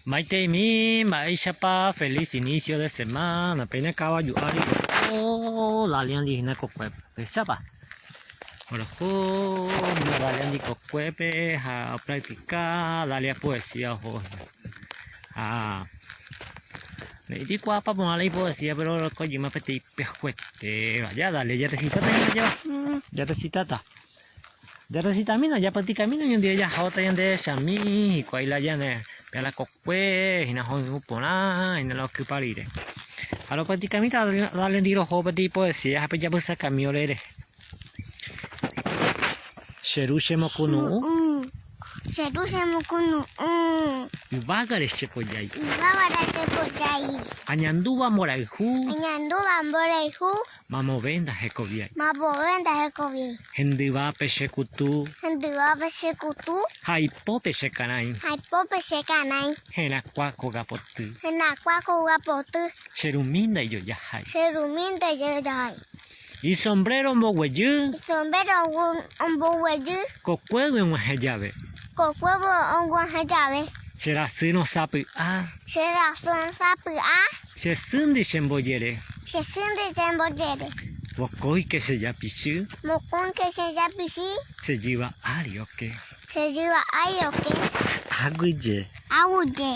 Maiteimi, mba'éichapa feliz inicio de semana, péina kavaju ári roho Daliandi hína kokuépe, pehechápa? Roho hína Daliandi kokuépe ha opractica Dalia poesía oho hína. Ha nde'íri kuaápa porã la ipoesía pero rokojýma peteĩ pyahuetéva. Ja Dalia jarrecitáta hína jeva? Jarrecitáta. Jarrecitamína, japracticamína ñandive jahóta ñande chami hikuái la ñane pe la kokue hína hoy'u porã hína la okypa rire. Ha ropracticamíta dale ndi roho peteĩ poesía ha pejapysakami ore rehe. Che ru chemokunu'ũ. Che ru chemokunu'ũ. Yvágare che pojái. Yvágare che pojái. Añandúva mborayhu. Añandúva mborayhu. Mamove ndahekoviái. Mamove ndahekoviái. Hendyvápe che kutu. Hendyvápe che kutu. Ha ipópe che karãi. Ha ipópe che karãi. Herakuã kóga poty. Herakuã kóga poty. Che rumi ndaijojahái. Che rumi ndaijojahái. Isombréro omboguejy. Isombréro omboguejy. Kokuégui og̃uahẽ jave. Kokuégui og̃uahẽ jave. Che rasýrõ sapy'a. Che rasýrõ sapy'a. Che sýndi chembojere. Che sýndi chembojere. Vokóike che japichy. Vokóike che japichy. Che jyva ári oke. Che jyva ári oke. Aguyje. Aguyje.